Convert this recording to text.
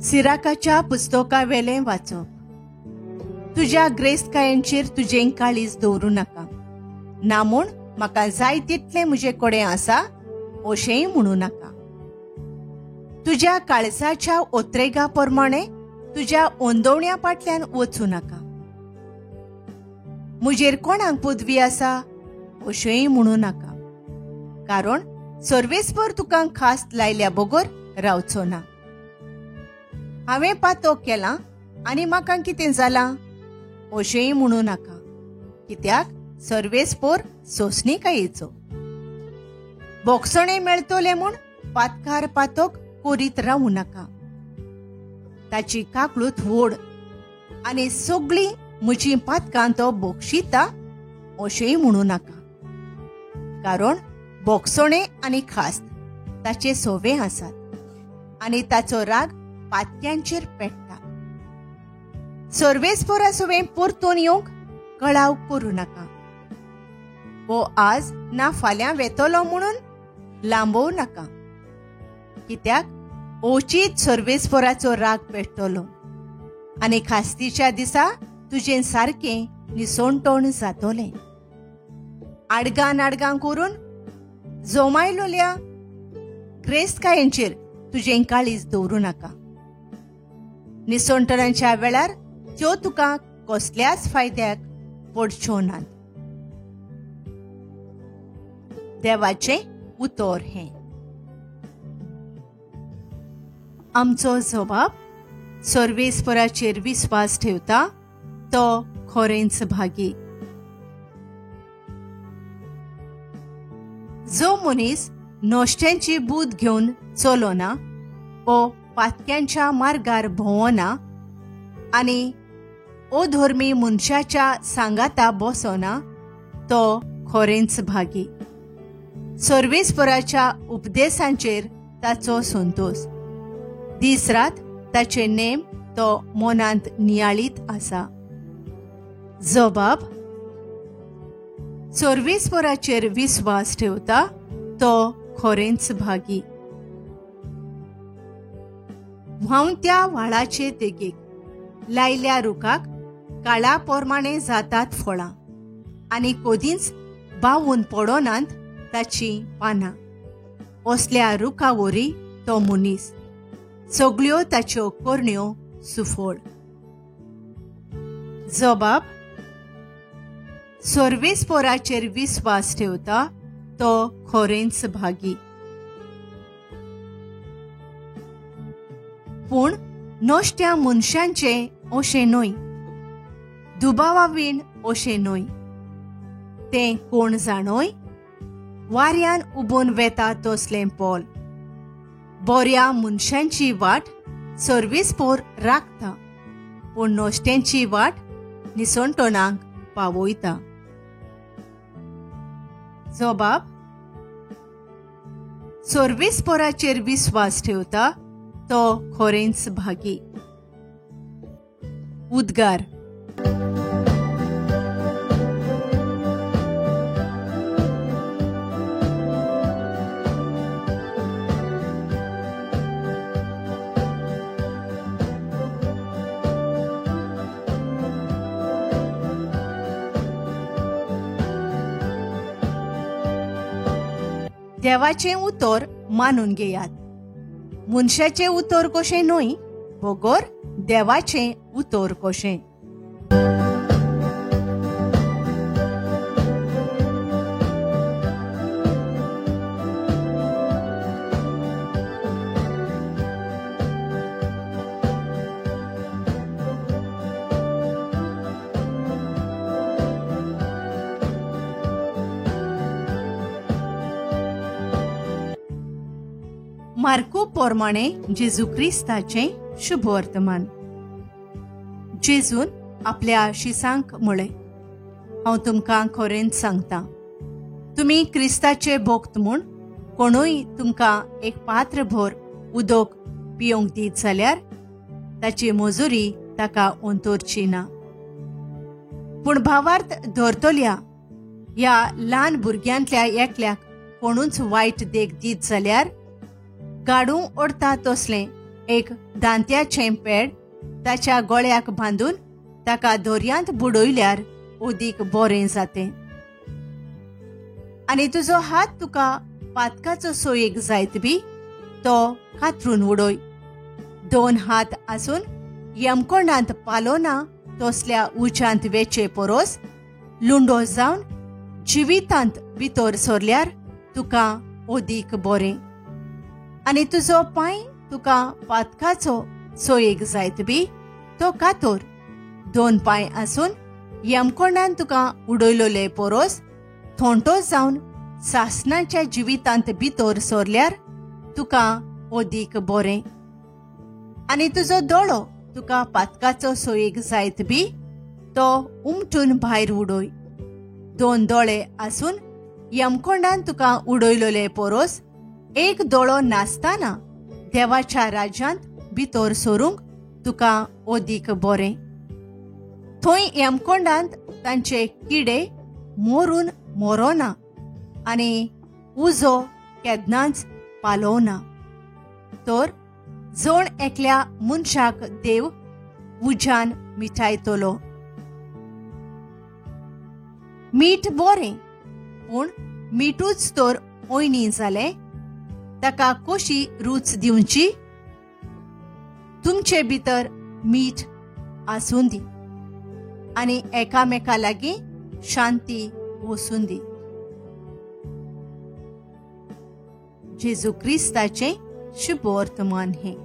सिराकाच्या पुस्तकावेलें वाचप. तुज्या ग्रेस्तकायांचेर तुजें काळीज दवरूं नाका, ना म्हूण म्हाका जाय तितलें म्हजे कडेन आसा अशेंय म्हणूं नाका. तुज्या काळजाच्या ओत्रेगा प्रमाणे तुज्या ओंदोवण्या फाटल्यान वचूं नाका. म्हजेर कोणाक पदवी आसा अशेंय म्हणूं नाका, कारण सर्वेस्पर तुका खास लायल्या बगर रावचो ना. हांवें पातोक केलां आनी म्हाका कितें जालां अशेंय म्हणूं नाका, कित्याक सर्वेस्पर सोंसणीकायेचो. बोगसणें मेळटलें म्हूण पातकार पातोक करीत रावूं नाका. ताची काकळूत व्हड आनी सगळीं म्हजीं पातकां तो बोगशिता अशेंय म्हणूं नाका, कारण बोगसणें आनी खास्त ताचे सोवे आसात आनी ताचो राग पातक्यांचेर पेट्टा. सर्वेस्परा सवें परतून येवंक कळाव करूं नाका. हो आज ना फाल्यां वेतलो म्हणून लांबोवं नाका, कित्याक अवचीत सर्वेस्पराचो राग पेट्टलो आनी खास्तीच्या दिसा तुजें सारकें निसणटण जातलें. आडगां नाडगां करून जोमायलोल्या ग्रेस्तकायेंचेर तुजें काळीज दवरूं नाका. निसणटणाच्या वेळार त्यो तुका कसल्याच फायद्याक पडच्यो नात. देवाचें उतर हें. आमचो जबाब सर्वेस्पराचेर विस्वास ठेवता तो खरेंच भागी. जो मनीस नश्ट्यांची बूद घेवन चलोना ओ पातक्यांच्या मार्गार भोंवना आनी अधर्मी मनशाच्या सांगाता बसना तो खरेंच भागी. सर्वेस्पराच्या उपदेशांचेर ताचो संतोष, दीस रात ताचे नेम तो मनांत नियाळीत आसा. जबाब सर्वेस्पराचेर विस्वास ठेवता तो खरेंच भागी. व्हांवत्या व्हाळाचे देगेक लायल्या रुखाक काळा प्रमाणे जातात फळां आनी कदींच बावून पडनात ताची पानां. असल्या रुखा वरी तो मनीस, सगळ्यो ताच्यो करण्यो सुफळ. जबाब सर्वेस्पराचेर विस्वास ठेवता तो खरेंच भागी. पूण नश्ट्या मनशांचें अशें न्हय, दुबावावीण अशें न्हय. तें कोण जाणोय वाऱ्यान उबोन वेता तसलें पोल. बऱ्या मनशांची वाट सर्वेस्पर राखता, पूण नश्ट्यांची वाट निसणटणाक पावयता. जबाब सर्वेस्पराचेर विस्वास ठेवता तो खरेंच भागी. उद्गार. देवाचें उतर मानून घेयात, मनशाचें उतर कशें न्हय, बगर देवाचें उतर कशें. मार्को प्रमाणे जेजू क्रिस्ताचें शुभवर्तमान. जेजून आपल्या शिसांक म्हळें, हांव तुमकां खरेंच सांगता, तुमी क्रिस्ताचे भक्त म्हूण कोणूय तुमकां एक पात्र भर उदक पिवंक दीत जाल्यार ताची मजुरी ताका अंतरची ना. पूण भावार्थ धरतल्या ह्या ल्हान भुरग्यांतल्या एकल्याक कोणूच वायट देख दीत जाल्यार गाडू ओडता तसलें एक दांत्याचें पेड ताच्या गळ्याक बांदून ताका दर्यांत बुडयल्यार उदीक बरें जातें. आनी तुजो हात तुका पातकाचो सोयेक जायत बी तो कातरून उडय. 2 हात आसून यमकोंडांत पालोना तसल्या उज्यांत वेचे परोस लुंडो जावन जिवितांत भितर सरल्यार तुका ओदीक बरें. आनी तुजो पांय तुका पातकाचो सोयेक जायत बी तो कातोर. 2 पांय आसून यमकोंडान तुका उडयलोले परोस थोंटो जावन सासणाच्या जिवितांत भितर सरल्यार तुका ओदीक बरें. आनी तुजो दोळो तुका पातकाचो सोयेक जायत बी तो उमटून भायर उडय. 2 दोळे आसून यमकोंडान तुका उडयलोले परोस 1 दोळो नासतना देवाच्या राज्यांत भितर सरूंक तुका ओदीक बरें. थंय यमकोंडांत तांचे किडे मोरून मोरोना आनी उजो केन्नाच पालोवना. तर जण एकल्या मनशाक देव उज्यान मिठायतलो. मीठ बरें, पूण मिठूच तर ओयणी जालें ताका कशी रूच दिवची? तुमचे भितर मीठ आसूं दी आनी एकामेका लागीं शांती वसूं दी. जेजू क्रिस्ताचें शुभ वर्तमान हें.